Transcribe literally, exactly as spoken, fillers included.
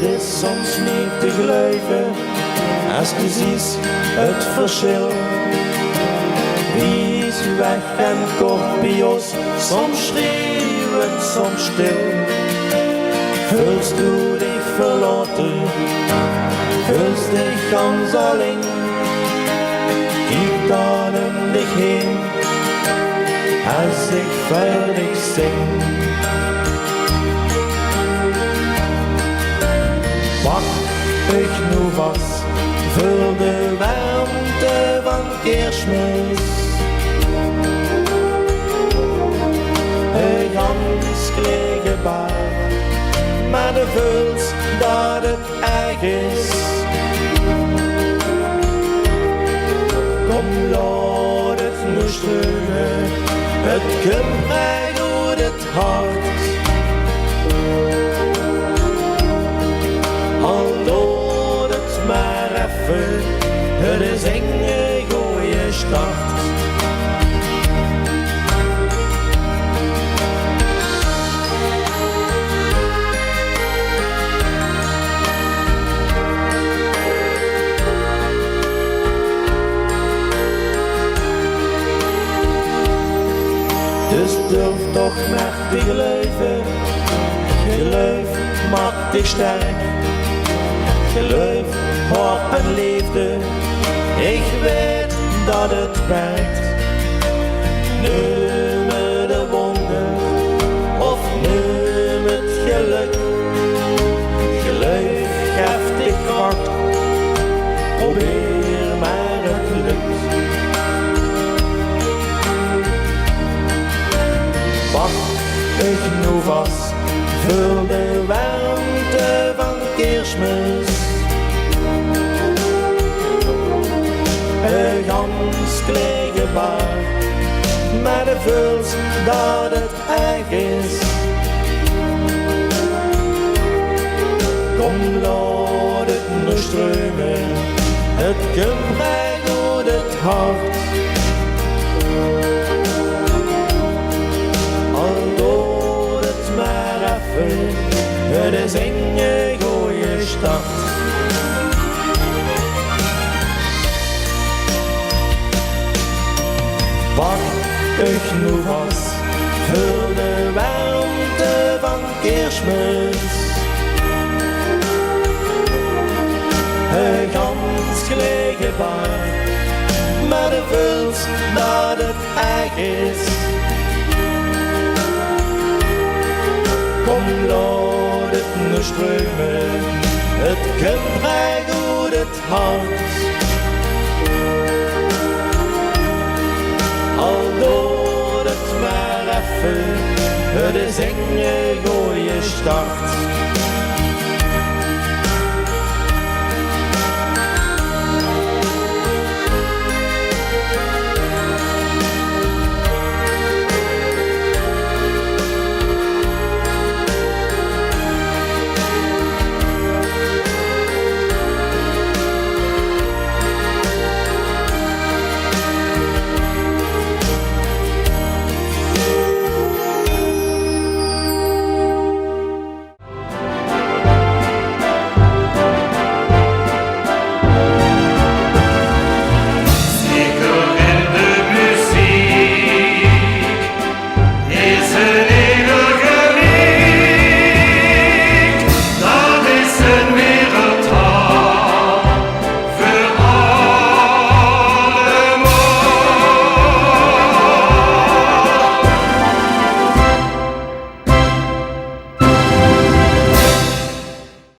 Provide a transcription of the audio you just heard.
't Is soms neet te geluive, es te zuus 't versjil. Wied weg en kort bie ós, soms sjriewend, soms sjtil. Veuls doe dich verlaote, veuls dich gans allein. Kiek dan um dich heen, es ich veur dich zing. Wach ich noe vas, veul de wermte van Keersmis. E gans klee gebaar, mer de veuls dat 't ech is. Kom, laot 't noe sjtreume, 't kump rech oet 't hart. Al doort 't mer effe, 't is inge gooje start. Dus durf toch mer te geluive, geluif maak dich sterk. Geluif, haop en leefde, ich weit dat 't werk. Neum de wónger of neum 't gelök. Geluif guf dich krach, probeer mer 't lök. Wach ich noe vas, veul de wermte van Keersmis. E gans klee gebaar, mer de veuls dat 't ech is. Kom, laot 't noe sjtreume, 't kump rech oet 't hart. Al doort 't mer effe, 't is inge gooje start. Wach ich noe vas, veul de wermte van Keersmis. E gans klee gebaar, mer de veuls dat 't ech is. Kom, laot 't noe sjtreume, 't kump rech oet 't hart. Al doort 't mer effe, 't is inge gooje start.